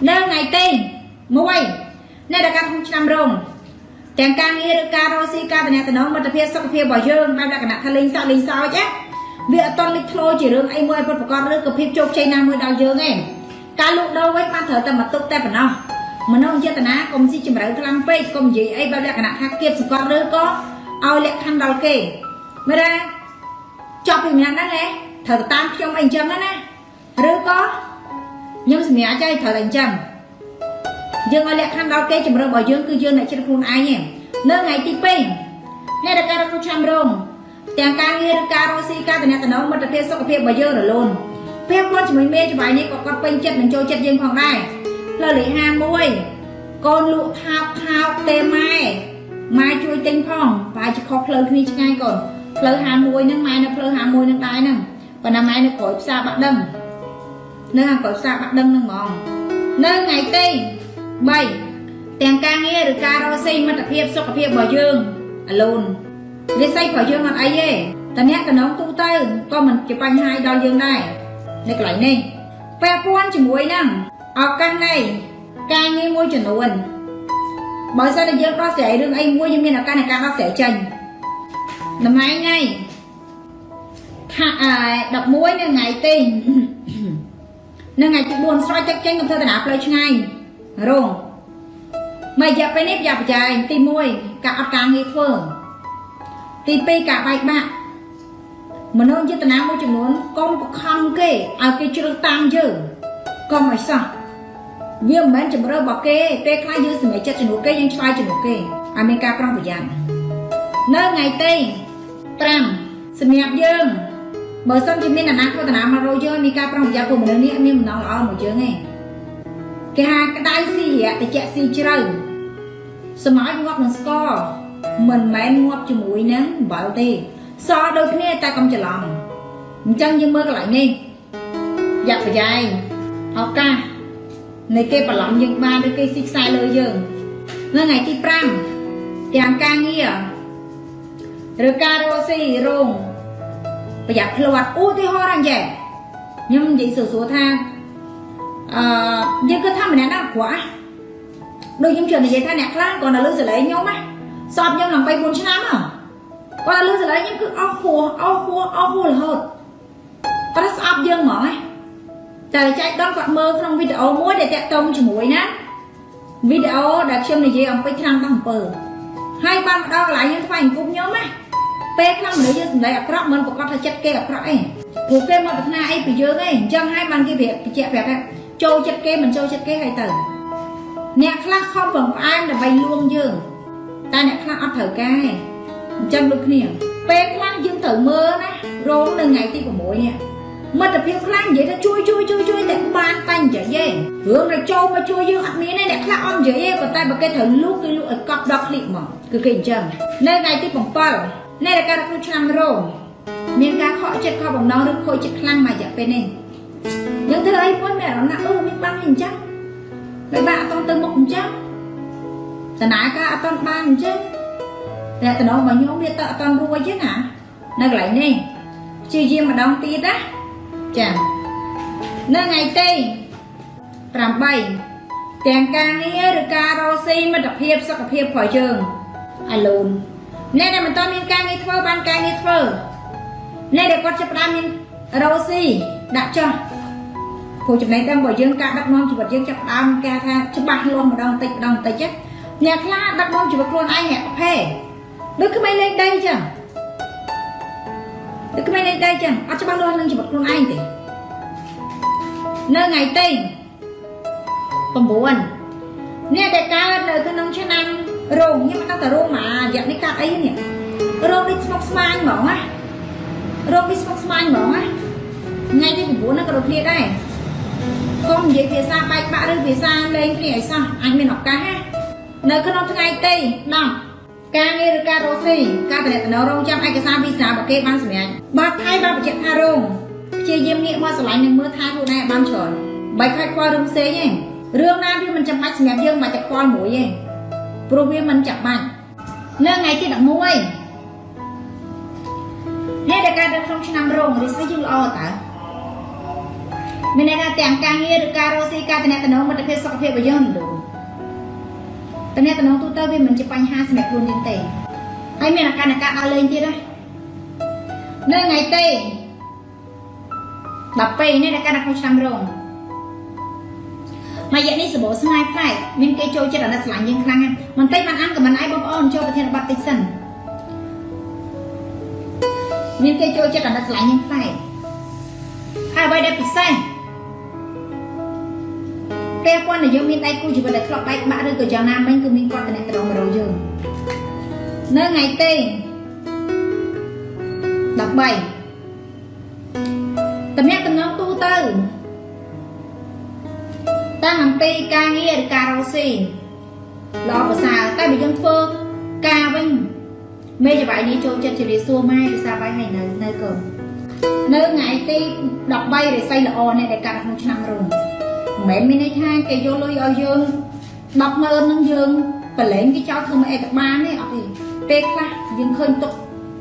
នៅថ្ងៃទី1អ្នកដែលកើតក្នុងឆ្នាំរោងទាំងការងារឬការរកស៊ីការតំណតំណងមិត្តភាពសុខភាពរបស់យើងបែបលក្ខណៈថាលេងសក់លេងសើចណាវាអត់តន់លេចធ្លោជារឿងអីមួយឲ្យពិតប្រាកដឬក៏ភាពជោគជ័យណាមួយដល់យើងឯងការលក់ដូរវិញបានត្រូវតែមកទុកតែប៉ុណ្ណោះមនុស្សចេតនាកុំស៊ីជម្រៅខ្លាំងពេកកុំនិយាយអីបែបលក្ខណៈថាគៀបសង្កត់ឬក៏ឲ្យលក្ខខណ្ឌដល់គេមើលណាចប់ពីម្នាក់ហ្នឹងឯងត្រូវទៅតាមខ្ញុំអីអញ្ចឹងណាឬក៏ខ្ញុំសម្រាប់ចៃត្រូវតែអញ្ចឹងយើងឲ្យលក្ខខណ្ឌដល់គេជំរឿរបស់យើងគឺយើងអ្នកចិត្តខ្លួនឯងឯងនៅថ្ងៃទី2អ្នកដែលកើតក្នុងឆ្នាំរោងទាំងការងារឬការរកស៊ីការតំណតំណងមិត្តភាពសុខភាពរបស់យើងរលូនពេលគាត់ជាមួយមេច្បាយនេះក៏គាត់ពេញចិត្តនិងចូលចិត្តយើងផងដែរផ្លូវលេខ51កូនលក់ថោកថោកទេម៉ែម៉ែជួយទិញផងប្រហែលជាខុសផ្លូវគ្នាឆ្ងាយកូនផ្លូវ51ហ្នឹងម៉ែនៅផ្លូវ51ហ្នឹងដែរហ្នឹងប៉ុន្តែម៉ែនៅក្រោយផ្សារបាក់ដឹងនៅខាងក្រោយផ្សារបាក់ដឹងហ្នឹងហ្មងនៅថ្ងៃទី3ទាំងការងារឬការរកស៊ីមិត្តភាពសុខភាពរបស់យើងអាលូនវិស័យរបស់យើងអត់អីទេតអ្នកតំណងទូទៅក៏មិនជាបញ្ហាដល់យើងដែរនៅកន្លែងនេះពាក់ព័ន្ធជាមួយនឹងឱកាសនៃការងារមួយចំនួនបើសិនជាយើងដោះស្រាយរឿងអីមួយយើងមានឱកាសនៃការដោះស្រាយចេញតំណែងនៃថា11នៅថ្ងៃទី4ស្រោចទឹកចេញកុំធ្វើដំណើរផ្លូវឆ្ងាយរងមួយរយៈពេលនេះប្រយ័ត្នប្រយែងទី1ការអត់ការងារធ្វើទី2ការបែកបាក់មនុស្សចេតនាមួយចំនួនកុំបខំគេឲ្យគេជ្រើសតាមយើងកុំឲ្យសោះវាមិនមែនជំរឿរបស់គេពេលខ្លះយើងសម្រេចចិត្តជំនួសគេយើងឆ្លើយជំនួសគេឲ្យមានការប្រុងប្រយ័ត្ននៅថ្ងៃទី5សម្រាប់យើងបើសិនជាមានអ្នកណាធ្វើដំណើរមករកយើងមានការប្រុងប្រយ័ត្នព្រោះមនុស្សនេះអត់មានបំណងល្អមួយយើងទេគេហាក្តៅស៊ីរយៈតិចស៊ីជ្រៅសម័យងាប់នឹងស្ករមិនមែនងាប់ជាមួយនឹងអំបិលទេសដូចគ្នាតែកុំច្រឡំអញ្ចឹងយើងមើលកន្លែងនេះយ៉ាក់ប្រយែងឱកាសនៃគេបន្លំយើងបានឬគេស៊ីខ្សែលើយើងនៅថ្ងៃទី5ទាំងការងារឬការរកស៊ីរោងប្រយ័ត្នភ្លាត់ឧទាហរណ៍អញ្ចឹងខ្ញុំនិយាយសួរៗថាអឺយើងគិតថាម្នាក់ណាអាក្រក់ដូចខ្ញុំជឿនិយាយថាអ្នកខ្លះគាត់នៅលើសលេងខ្ញុំណាសอบខ្ញុំឡើង3 4ឆ្នាំហ៎គាត់នៅលើសលេងខ្ញុំគឺអស់ហួអស់ហួអស់ហួរហូតគាត់ស្អប់យើងហ្មងណាតែចែកដល់គាត់មើលក្នុងវីដេអូមួយដែលតាក់ទងជាមួយណាវីដេអូដែលខ្ញុំនិយាយអំពីឆ្នាំអំពើហើយបានមកដល់កន្លែងខ្ញុំថ្វាយអង្គមខ្ញុំណាពេលខ្លះមនុស្សយើងសម្ដែងអាក្រក់មិនប្រកាសថាចិត្តគេអាក្រក់អីព្រោះគេមកប្រាថ្នាអីពីយើងឯងអញ្ចឹងហើយបានគេប្រាប់បញ្ជាក់ប្រាប់ថាចូលចិត្តគេមិនចូលចិត្តគេហើយទៅអ្នកខ្លះខំប្រឹងផ្អែមដើម្បីលួងយើងតែអ្នកខ្លះអត់ត្រូវការទេអញ្ចឹងដូចគ្នាពេលខ្លះយើងត្រូវមើលណារោងនៅថ្ងៃទី6នេះមិត្តភាពខ្លះនិយាយថាជួយជួយជួយជួយតែបានតែនិយាយទេរឿងដែលចូលមកជួយយើងអត់មានទេអ្នកខ្លះអត់និយាយទេប៉ុន្តែបើគេត្រូវលូកគឺលូកឲ្យកប់ដល់ឃ្លៀកហ្មងគឺគេអញ្ចឹងនៅថ្ងៃទី7អ្នកដែលកើតក្នុងឆ្នាំរោងមានការខកចិត្តខកបំណងឬខូចចិត្តខ្លាំងមួយរយៈពេលនេះយើងធ្វើអីមួយមានអារម្មណ៍ថាអូមានបានអញ្ចឹងមិនបានអត់ទៅមុខអញ្ចឹងតនាការអត់តបានអញ្ចឹងតែតំណងរបស់ខ្ញុំវាទៅអត់តរួចទេណានៅកន្លែងនេះព្យាយាមម្ដងទៀតណាចានៅថ្ងៃទី8ទាំងការងារឬការរកស៊ីមិត្តភាពសុខភាពរបស់យើងអាលូនអ្នកដែលមិនតមានការងារធ្វើបានការងារធ្វើអ្នកដែលគាត់ចាប់ផ្ដើមមានរកស៊ីដាក់ចោះព្រោះចំណេះដឹងរបស់យើងការដឹកនាំជីវិតយើងចាប់ផ្ដើមគេថាច្បាស់លាស់ម្ដងតិចម្ដងតិចណាអ្នកខ្លះដឹកនាំជីវិតខ្លួនឯងហាក់ប្រភេទដូចក្មេងលេងដីចឹងដូចក្មេងលេងដីចឹងអត់ច្បាស់លាស់នឹងជីវិតខ្លួនឯងទេនៅថ្ងៃទី9អ្នកដែលកើតនៅក្នុងឆ្នាំរោងខ្ញុំមិនដឹងតែរោងមួយរយៈនេះកាត់អីនេះរោងនេះស្មុកស្មាញហ្មងណារោងនេះស្មុកស្មាញហ្មងណាថ្ងៃទី9ហ្នឹងក៏ដូចគ្នាដែរកុំនិយាយភាសាបែកបាក់ឬភាសាលេងគ្នាឲ្យសោះអាចមានឱកាសណានៅក្នុងថ្ងៃទី10ការងារឬការរកស៊ីការតំណរងចាំឯកសារវីសាបើគេបានសម្រេចបាទថៃបានបញ្ជាក់ថារោងព្យាយាមងាកមកស្រឡាញ់និងមើលថែខ្លួនឯងឲ្យបានច្រើនបែកខ្លាចខ្វល់រឿងផ្សេងទេរឿងណាវាមិនចាំបាច់សម្រាប់យើងមិនតែខ្វល់មួយទេព្រោះវាមិនចាំបាច់នៅថ្ងៃទី11អ្នកដែលកើតនៅក្នុងឆ្នាំរោងរិស័យយើងល្អតើ មានន័យថាទាំងការងារឬការរកស៊ីការតំណតំណងមិត្តភាពសុខភាពរបស់យើងរលូនតំណតំណងទូទៅវាមិនជាបញ្ហាសម្រាប់ខ្លួនយើងទេហើយមានឱកាសនៃការដើរលេងទៀតណានៅថ្ងៃទេ12នេះដែលកើតនៅក្នុងឆ្នាំរោងមួយរយៈនេះសបោស្នេហ៍ប្លែកមានគេចូលចិត្តអាណិតស្រឡាញ់យើងខ្លាំងណាស់បន្តិចបានអានក៏មិនអីបងប្អូនចូលប្រធានបទតិចសិនមានគេចូលចិត្តអាណិតស្រឡាញ់យើងប្លែកហើយអ្វីដែលពិសេសពេលព័ន្ធដែលយើងមានដៃគូជីវិតដែលធ្លាប់បែកបាក់ឬក៏យ៉ាងណាមិញគឺមានគាត់តំណតំណមករកយើងនៅថ្ងៃទេ13តំណាក់តំណងទូទៅតាំងអំពីការងារឬការរកស៊ីល្អប្រសើរតែបើយើងធ្វើការវិញមេចវាយនេះចូលចិត្តជម្រាបសួរម៉ែភាសាបាយហើយនៅនៅកូននៅថ្ងៃទី13រិស័យល្អអ្នកដែលកើតក្នុងឆ្នាំរោងមិនមែនមានន័យថាគេយកលុយឲ្យយើង100000នឹងយើងប្រឡែងគេចោលធ្វើមកអីក៏បានទេអត់ទេពេលខ្លះយើងឃើញទុក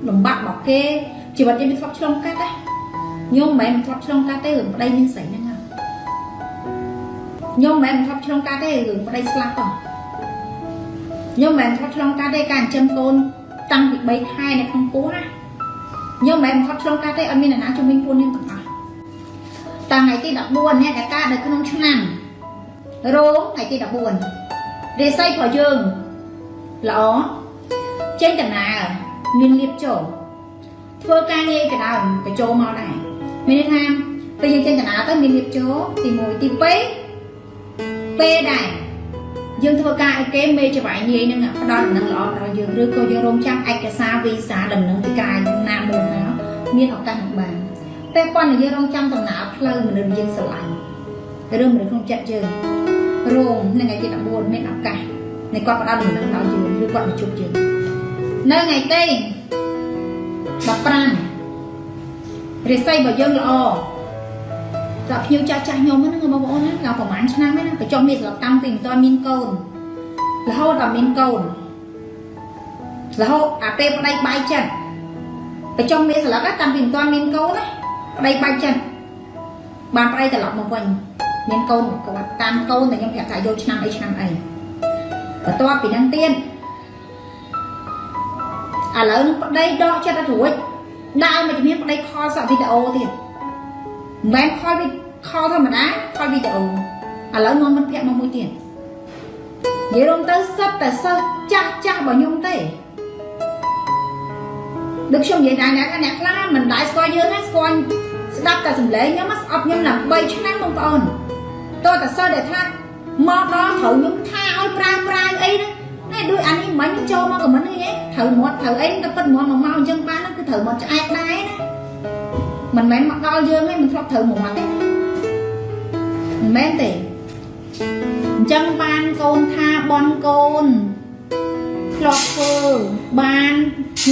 លំបាករបស់គេជីវិតយើងវាធ្លាប់ឆ្លងកាត់ណាខ្ញុំមិនមែនធ្លាប់ឆ្លងកាត់ទេរឿងប្តីមានស្រីហ្នឹងហ៎ខ្ញុំមិនមែនធ្លាប់ឆ្លងកាត់ទេរឿងប្តីស្លាប់ហ៎ខ្ញុំមិនមែនធ្លាប់ឆ្លងកាត់ទេការចិញ្ចឹមកូនតាំងពី3ខែនៅក្នុងពោះណាខ្ញុំមិនមែនធ្លាប់ឆ្លងកាត់ទេអត់មានអ្នកណាជំនាញខ្លួនយើងទាំងអស់តាំងថ្ងៃទី14អ្នកដែលកើតនៅក្នុងឆ្នាំរោងថ្ងៃទី14រាសីរបស់យើងល្អចេញដំណើរមានលៀបចូលធ្វើការងារក៏ដោយបញ្ចូលមកដែរមានន័យថាពេលយើងចេញដំណើរទៅមានលៀបចូលទី1ទី2ពេលដែរយើងធ្វើការឲ្យគេមេចវាយនាយនឹងផ្ដល់ដំណឹងល្អដល់យើងឬក៏យើងរងចាំឯកសារវីសាដំណឹងពីកាយណាមួយមកមានឱកាសនឹងបានតែប៉ុន្តែយើងរងចាំដំណើរផ្លូវមនុស្សយើងស្រឡាញ់ឬមនុស្សក្នុងចិត្តយើងរងនៅថ្ងៃទី14មានឱកាសនៃគាត់ផ្ដល់ដំណឹងដល់យើងឬគាត់មកជួបយើងនៅថ្ងៃទី15រិស័យរបស់យើងល្អតែភ្ញៀវចាស់ចាស់ខ្ញុំហ្នឹងបងប្អូនណាដល់ប្រហែលឆ្នាំហ្នឹងណាបញ្ចុះមានស្លាប់តាំងពីមិនទាន់មានកូនរហូតដល់មានកូនរហូតអាពេលប្តីបាយចិត្តបញ្ចុះមានស្លាប់តាំងពីមិនទាន់មានកូនណាប្តីបាយចិត្តបានប្តីត្រឡប់មកវិញមានកូនគាត់តាមកូនតែខ្ញុំប្រាប់ថាយកឆ្នាំអីឆ្នាំអីបន្ទាប់ពីហ្នឹងទៀតឥឡូវនឹងប្តីដកចិត្តអត់រួចដើរមកជំនាញប្តី call សាក់វីដេអូទៀតមិនមែន call វី call ធម្មតា call វីដេអូឥឡូវនាំមិត្តភក្តិមកមួយទៀតនិយាយរួមទៅសិតតែសិស្សចាស់ចាស់របស់ខ្ញុំទេដូចខ្ញុំនិយាយដែរអ្នកអ្នកខ្លះមិនដែលស្គាល់យើងទេស្គាល់ស្ដាប់តែសម្លេងខ្ញុំស្អប់ខ្ញុំឡើង3ឆ្នាំបងប្អូនតើតែសិស្សដែលថាមកដល់ត្រូវខ្ញុំថាឲ្យប្រាវប្រាវអីហ្នឹងនេះដូចអានេះមិញចូលមកខមមិនហ្នឹងឯងត្រូវមាត់ត្រូវអីតែពិតមាត់មកមកអញ្ចឹងបានហ្នឹងគឺត្រូវមាត់ឆ្អែតដែរណាមិនមែនមកដល់យើងទេមិនធ្លាប់ត្រូវមាត់ទេណាមិនមែនទេអញ្ចឹងបានកូនថាបនកូនធ្លាប់ធ្វើបាន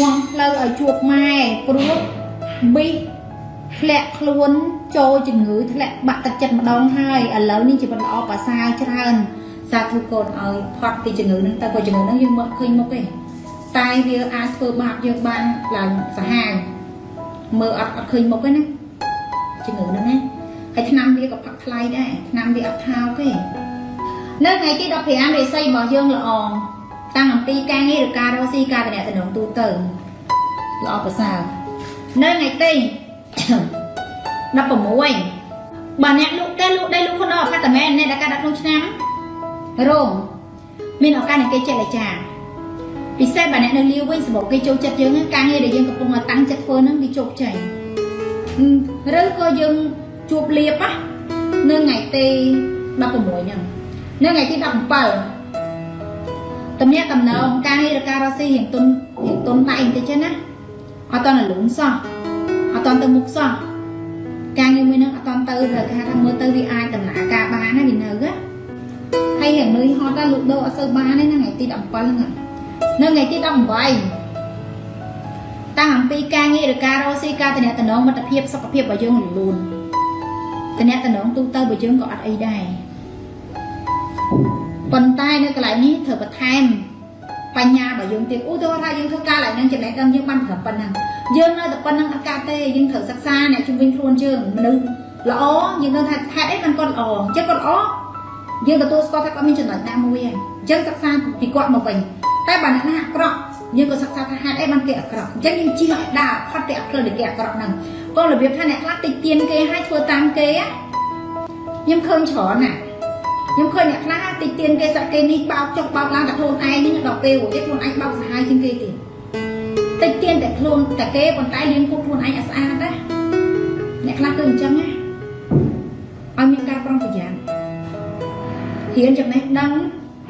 ងំផ្លូវឲ្យជួបម៉ែព្រោះប៊ីធ្លាក់ខ្លួនចូលជំងឺធ្លាក់បាក់ទឹកចិត្តម្ដងហើយឥឡូវនេះជីវិតល្អប្រសើរច្រើនសាធុកូនឲ្យផុតពីជំងឺហ្នឹងទៅក៏ជំងឺហ្នឹងយើងមកឃើញមុខទេតែវាអាចធ្វើបាបយើងបានឡើងសាហាវមើលអត់អត់ឃើញមុខទេណាជំងឺហ្នឹងណាហើយថ្នាំវាក៏ផឹកថ្លៃដែរថ្នាំវាអត់ថោកទេនៅថ្ងៃទី15រិស័យរបស់យើងល្អតាំងអំពីការងារឬការរកស៊ីការតំណងទូទៅល្អប្រសើរនៅថ្ងៃទី 16បើអ្នកលក់ទេលក់ដីលក់ខុនអផាតមែនអ្នកដែលកើតក្នុងឆ្នាំរោងមានឱកាសនៃគេចេះលេចាពិសេសបើអ្នកនៅលាវវិញសម្បូរគេចូលចិត្តយើងការងារដែលយើងកំពុងតែតាំងចិត្តធ្វើហ្នឹងវាជោគជ័យឬក៏យើងជួបលៀបណានៅថ្ងៃទី16ហ្នឹងនៅថ្ងៃទី17តំណាក់តំណងការងារឬការរកស៊ីរៀងទុនរៀងទុនដៃបន្តិចណាអត់តន់លូនសោះអត់តន់ទៅមុខសោះការងារមួយហ្នឹងអត់តន់ទៅគេហៅថាមើលទៅវាអាចដំណើរការបានណាវានៅណាហើយរៀងនឿយហត់ដល់លក់ដូរអត់សូវបានទេណាថ្ងៃទី17ហ្នឹងនៅថ្ងៃទី18តាំងអំពីការងារឬការរកស៊ីការតំណងមិត្តភាពសុខភាពរបស់យើងរលូនតំណងទូទៅរបស់យើងក៏អត់អីដែរប៉ុន្តែនៅកន្លែងនេះត្រូវបន្ថែមបញ្ញារបស់យើងទៀតឧទាហរណ៍ថាយើងធ្វើការឡើងនឹងចំណេះដឹងយើងបានត្រឹមប៉ុណ្ណឹងយើងនៅតែប៉ុណ្ណឹងអត់កើតទេយើងត្រូវសិក្សាអ្នកជំនាញខ្លួនយើងមនុស្ស ល្អយើងដឹងថាហេតុអីបានគាត់ល្អអញ្ចឹងគាត់ល្អយើងទទួលស្គាល់ថាគាត់មានចំណុចណាមួយហើយអញ្ចឹងសិក្សាពីគាត់មកវិញតែបើអ្នកណាអាក្រក់យើងក៏សិក្សាថាហេតុអីបានគេអាក្រក់អញ្ចឹងយើងជិះឲ្យដើរផុតពីអាផ្លូវដែលគេអាក្រក់ហ្នឹងក៏របៀបថាអ្នកខ្លះតិចទៀនគេឲ្យធ្វើតាមគេខ្ញុំឃើញច្រើនណាខ្ញុំឃើញអ្នកខ្លះតិចទៀនគេសាក់គេនេះបោកចុះបោកឡើងតែខ្លួនឯងហ្នឹងដល់ពេលរួចខ្លួនឯងបោកសាហាវជាងគេទៀតតិចទៀនតែខ្លួនតែគេប៉ុន្តែលៀងពុកខ្លួនឯងអត់ស្អាតណាអ្នកខ្លះគឺអញ្ចឹងណាឲ្យមានការប្រុងប្រយ័ត្នរៀនចំណេះដឹង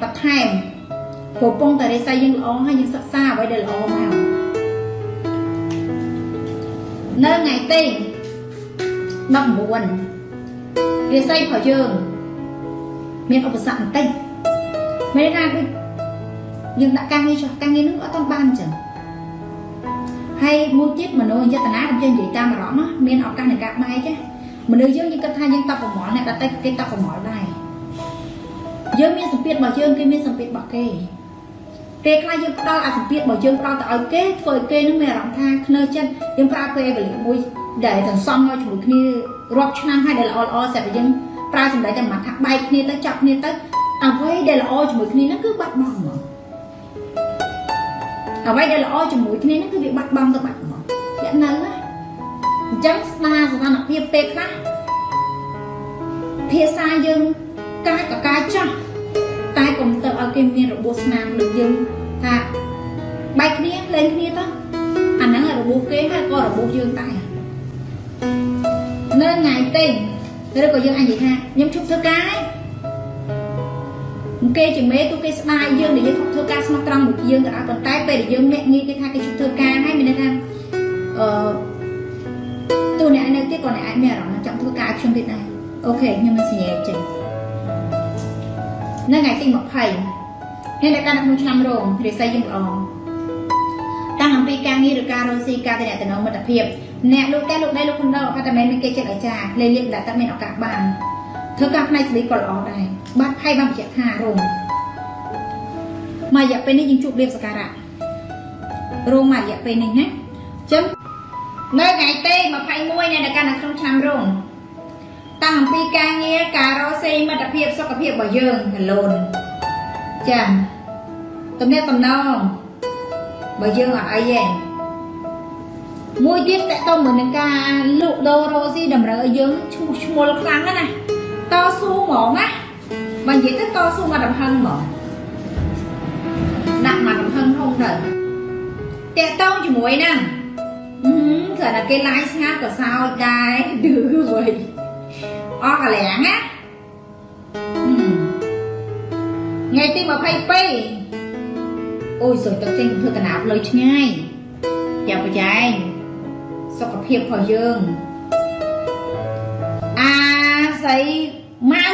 បន្ថែមព្រោះពងតែរិស័យយើងល្អហើយយើងសិក្សាអ្វីដែលល្អមកនៅថ្ងៃទី19រិស័យរបស់យើងមានឧបសគ្គបន្តិចមានន័យថាដូចយើងដាក់ការងារចុះការងារនឹងអត់ទាន់បានអញ្ចឹងហើយមួយទៀតមនោយតនាខ្ញុំនិយាយតាមអារម្មណ៍មានឱកាសនៃការបែកមនុស្សយើងយើងគិតថាយើងតបប្រមល់អ្នកដទៃគេតបប្រមល់ដែរយើងមានសម្ពាធរបស់យើងគេមានសម្ពាធរបស់គេពេលខ្លះយើងផ្ដល់អាសម្ពាធរបស់យើងផ្ដល់ទៅឲ្យគេធ្វើឲ្យគេនឹងមានអារម្មណ៍ថាខ្នើចិត្តយើងប្រើពេលវេលាមួយដែលសន្សំមកជាមួយគ្នារាប់ឆ្នាំហើយដែលល្អល្អស្រាប់តែយើងប្រើសម្ដីតែមិនថាបែកគ្នាទៅចាប់គ្នាទៅអ្វីដែលល្អជាមួយគ្នាហ្នឹងគឺបាត់បង់ហ្មងអ្វីដែលល្អជាមួយគ្នាហ្នឹងគឺវាបាត់បង់ទៅបាត់ហ្មងវានៅណាអញ្ចឹងស្ដារស្ថានភាពពេលខ្លះភាសាយើងកាចក៏កាចចាស់តែកុំទៅឲ្យគេមានរបួសស្នាមដូចយើងថាបែកគ្នាលេងគ្នាទៅអាហ្នឹងរបួសគេហើយក៏របួសយើងដែរនៅថ្ងៃទេឬក៏យើងអាចនិយាយថាខ្ញុំឈប់ធ្វើការហើយគេជាមេទូគេស្ដាយយើងដែលយើងធ្វើការស្មោះត្រង់មួយយើងក៏ដោយប៉ុន្តែពេលដែលយើងមាក់ងាយគេថាគេឈប់ធ្វើការហើយមានន័យថាអឺទូអ្នកនៅទៀតក៏អ្នកអាចមានអារម្មណ៍ចង់ធ្វើការឲ្យខ្ញុំទៀតដែរ OK ខ្ញុំនឹងសញ្ញាចេញនៅថ្ងៃទី20នេះដែលកាន់នៅក្នុងឆ្នាំរោងរាសីយើងល្អតាំងអំពីការងារឬការរកស៊ីការតំណងមិត្តភាពអ្នកលោកតែលោកដៃលោកខុនដូអផាតមែនមានគេចិត្តអាចារ្យលេលៀបដាក់តែមានឱកាសបានធ្វើការផ្នែកស្លីក៏ល្អដែរបាត់ផៃបានបញ្ជាក់ថារោងមករយៈពេលនេះយើងជួបលៀបសការៈរោងមករយៈពេលនេះណាអញ្ចឹងនៅថ្ងៃទី21នៃកាន់នៅក្នុងឆ្នាំរោងតាំងអំពីការងារការរកស៊ីមិត្តភាពសុខភាពរបស់យើងកលូនចាតំណែងតំណងបើយើងអត់អីទេមួយទៀតតកតមួយនឹងការលក់ដូររកស៊ីតម្រូវឲ្យយើងឈ្មោះឈ្មោលខ្លាំងណាស់តស៊ូហ្មងណាបើនិយាយទៅតស៊ូមកដំហឹងហ្មងដាក់មកដំហឹងហុងទៅតកតងជាមួយហ្នឹងគ្រាន់តែគេឡាយស្ងាត់ក៏សើចដែរឌឺវិញអស់កលាំងណាថ្ងៃទី22អូយសុយទឹកចេញធ្វើកណាផ្លូវឆ្ងាយយ៉ាប្រយ៉ែងសុខភាពរបស់យើងអាស្អីម៉ៅ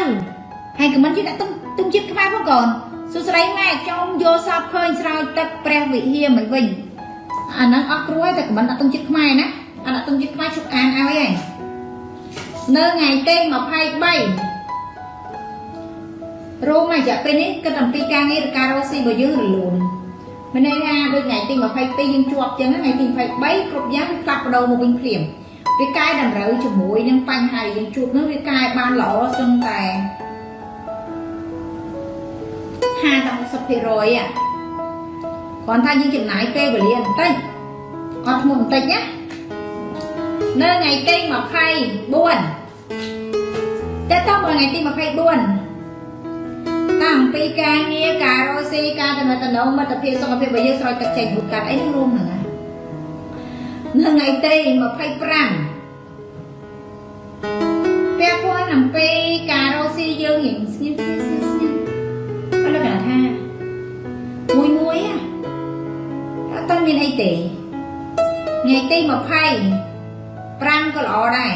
ហើយខមមិនជិះដាក់ទុំទុំជាតិខ្មែរផងកូនសួស្តីម៉ែខ្ញុំយកសពឃើញស្រោចទឹកព្រះវិហារមិនវិញអាហ្នឹងអស់គ្រួហើយតែខមមិនដាក់ទុំជាតិខ្មែរណាអាដាក់ទុំជាតិខ្មែរជប់អានឲ្យហើយនៅថ្ងៃទី23រោមរយៈពេលនេះគិតអំពីការងារឬការរកស៊ីរបស់យើងរលូនមានន័យថាដូចថ្ងៃទី22យើងជាប់ចឹងថ្ងៃទី23គ្រប់យ៉ាងវាផ្លាស់ប្ដូរមកវិញភ្លាមវាកែតម្រូវជាមួយនឹងបញ្ហាដែលយើងជួបនោះវាកែបានល្អសឹងតែ50ដល់60%อ่ะគ្រាន់តែយើងចំណាយពេលវេលាបន្តិចអត់ធ្មត់បន្តិចណានៅថ្ងៃទី24តែតោះមកថ្ងៃទី24តាំងពីការងារការរកស៊ីការតំណតំណងមិត្តភាពសុខភាពរបស់យើងស្រោចទឹកចេញមួយកាត់អីនឹងរួមហ្នឹងណានៅថ្ងៃទី25ពាក់ព័ន្ធអំពីការរកស៊ីយើងរៀងស្ងៀមស្ងៀមស្ងៀមស្ងៀមអត់លក្ខណៈថាមួយមួយអត់តមានអីទេថ្ងៃទី25ក៏ល្អដែរ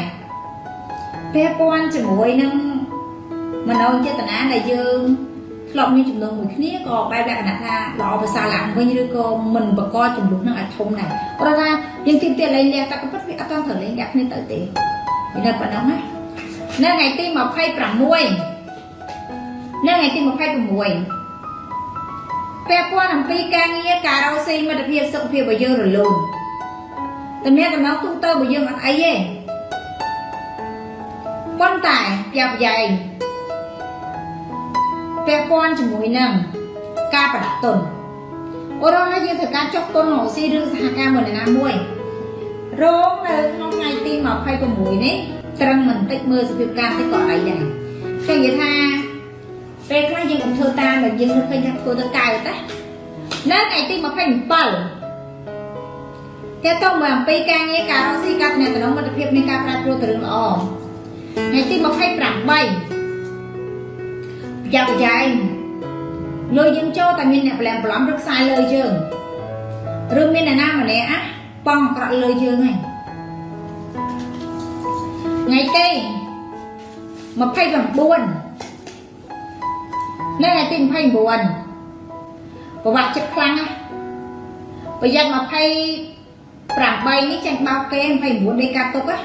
ពាក់ព័ន្ធជាមួយនឹងមនោចេតនាដែលយើងធ្លាប់មានចំណងមួយគ្នាក៏បែបលក្ខណៈថាល្អប្រសើរឡើងវិញឬក៏មិនបង្កចំនួននឹងឲ្យធំដែរព្រោះថាយើងទីទៀតលែងលះតែក៏ពិតវាអត់តត្រូវលែងលះគ្នាទៅទេវានៅប៉ុណ្ណឹងណានៅថ្ងៃទី26នៅថ្ងៃទី26ពាក់ព័ន្ធអំពីការងារការរកស៊ីមិត្តភាពសុខភាពរបស់យើងរលូនតំណែងតំណងទូទៅរបស់យើងអត់អីទេ ប៉ុន្តែប្រយ័ត្នប្រយែងពាក់ព័ន្ធជាមួយនឹងការប្រដាក់ទុនឧទាហរណ៍ថាយើងត្រូវការចុះទុនរកស៊ីឬសហការមួយណាមួយរងនៅក្នុងថ្ងៃទី26នេះត្រឹងមិនតិចមើលសភាពការតិចក៏អីដែរចឹងនិយាយថាពេលខ្លះយើងកុំធ្វើតាមដែលយើងនឹកឃើញថាធ្វើទៅកៅតានៅថ្ងៃទី27តើតើមកអំពីការងារការរកស៊ីការទំនាក់ទំនងមិត្តភាពមានការប្រែប្រួលទៅរឿងល្អថ្ងៃទី28ប្រយ័ត្នប្រយែងលុយយើងចូលតែមានអ្នកប្រឡំប្រឡំឬខ្សែលើយើងឬមានអ្នកណាម្នាក់ប៉ងអាក្រក់លើយើងហ្នឹងថ្ងៃទី29នៅថ្ងៃទី29ប្រវត្តិចិត្តខ្លាំងណាស់ប្រយ័ត្ន28នេះចាញ់បោកគេ29នេះកាត់ទុកណា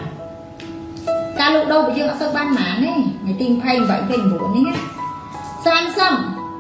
ការលក់ដូររបស់យើងអត់សូវបានប៉ុន្មានទេថ្ងៃទី28 29នេះណា30